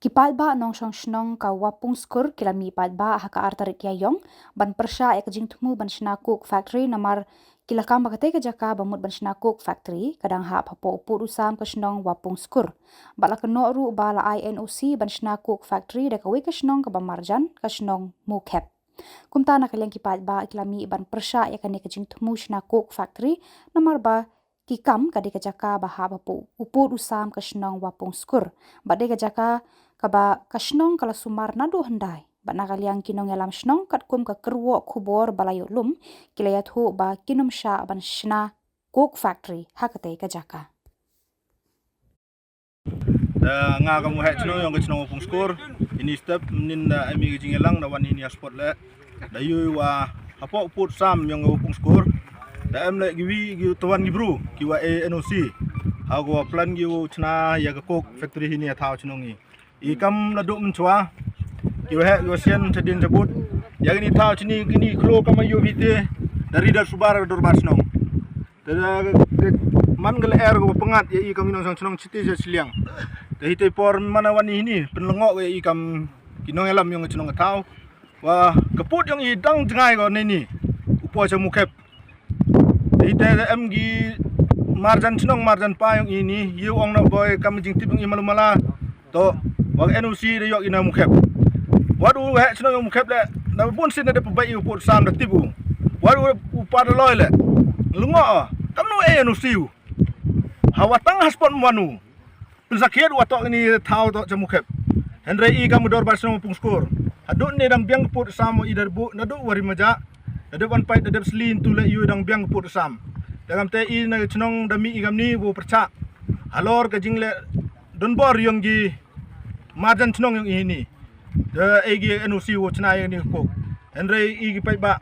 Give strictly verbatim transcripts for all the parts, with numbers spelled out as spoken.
Ki paidbah nongshong shnong ka Wapung Skur ki la mih paidbah ha ka ar tarik Ïaïong ban pyrshah ïa ka jingthmu ban shna coke factory, namar ki la kam ba katei ka jaka ba mut ban shna coke factory ka dang hap hapoh u pud u sam ka shnong Wapung Skur. Bad la kynnoh ruh ba la ai N O C ban shna coke factory da kawei ka shnong kaba marjan, ka shnong Mawkhep. Kumta na ka liang ki paidbah ki la mih ban pyrshah ïa kane ka jingthmu shna coke factory, namar ba ki kam ka dei ka jaka ba hap hapoh u pud u sam ka shnong Wapung Skur. Bad dei ka jaka kaba ka shnong ka la sumar naduh hyndai. Bad na ka liang ki nongïalam shnong katkum ka kyrwoh khubor ba la ïoh lum, ki la ïathuh ba kin ym shah ban shna coke factory ha katei ka jaka. Da nga kam u heh shnong ïong ka shnong Wapung Skur. Ini step mynnin da em ïa ka jingïalang da wan ini ha spot leh. Da ïohi wa hapoh pud sam ïong ka Wapung Skur, da em leh kiwei ki tawan ki bru kiwa ai N O C ha kawa plan ki u shna ïa ka coke factory hini ha thaw shnong ngi. I kam naduh mynshwa, kiwa heh kiwa sien shadien shabud, ïa kini thaw shini kini khloo kam ïoh bite da ri da subar ka dorbar shnong. Te da, te man ka lyer ka pyngngad ïa i kam i nongshong shnong shiti sha shiliang. Te hitei por man wan i hini pynlyngngoh ïa i kam ki nongïalam ïong ka shnong ka thaw, wa ka pud ïong i dang jngai ko neini u poi sha Mawkhep. Te hitei da em ki marjan shnong marjan pa ïong i ni, ïa u ong na boi kam jingtip ïong i malu mala. To, wa N O C da ïoh i na Mawkhep. Wat u heh shnong ïong Mawkhep leh, na bun sien da pynbeit i u pud sam da tip u. Wat u, u pa da loi leh. Lyngngoh, kam no ai N O C u. Hawa tang ha spot manu. Pynsakhiat wa toh ini thaw toh sha Mawkhep. Hynrei i kam u dorbar shnong Wapung Skur, haduh ne dang biang ka pud sam i da buh naduh wa ri maja. Da dep wan pait da dep sli ntu leh ïu dang biang ka pud sam. Da kam te i na ka shnong da mih i kam ni wa pyrshah halor ka jingleh donbor ïong ki marjan shnong ïong i ni. Da ei ki N O C wa shna ïong ni coke. Hynrei i ki paidbah,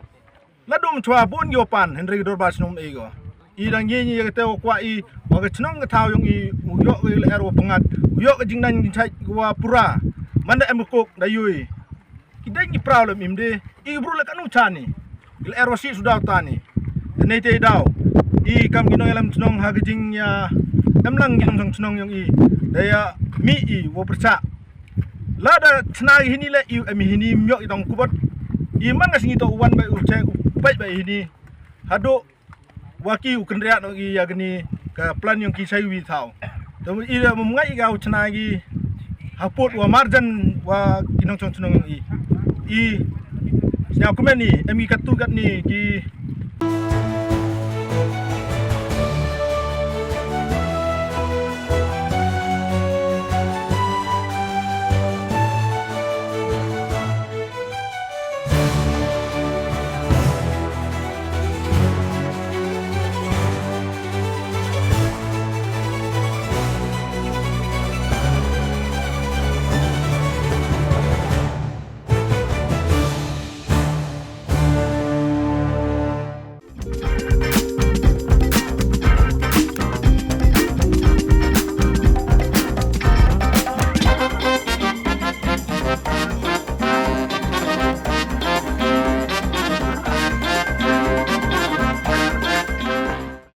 la dum chwa bun ki wa pan, hynrei ki dorbar shnong ei ko. I dang ïa ni ïa kate wa kwah i wa ka shnong ka thaw ïong i u ïoh ka lyer wa pyngngad, u ïoh ka jingnan jingchait wa pura. Man da em ka coke da ïohi. Ki dei ki praw lem im de, i ki bru leh kanu chani. Ki lyer wa sih sudaw tani. Te nei te daw, i kam ki nongïalam shnong ha ka jingïa em lang ki nongshong shnong ïong i, da ïa mih i wa pyrshah. Lada shna i hini leh i em i hini, ym ïoh i dang kubot. I man ka sngi toh u wan ba u check u peit ba i hini. Haduh wa ki u kynriah noh i ïa kani ka plan ïong ki shaiwi thaw. Te i da mum ngai i ka u shna ki ha pud wa marjan wa ki nongshong shnong ïong i. I sñiaw kmen i em i katu katni ki